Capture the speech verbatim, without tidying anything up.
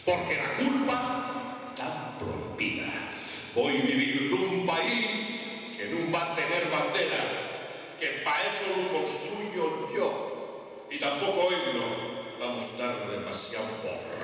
Porque la culpa ta prohibida. Voi vivir nun país que nun va tener bandera, que pa eso lu construyo yo. Y tampoco himno, vamos tar demasiao por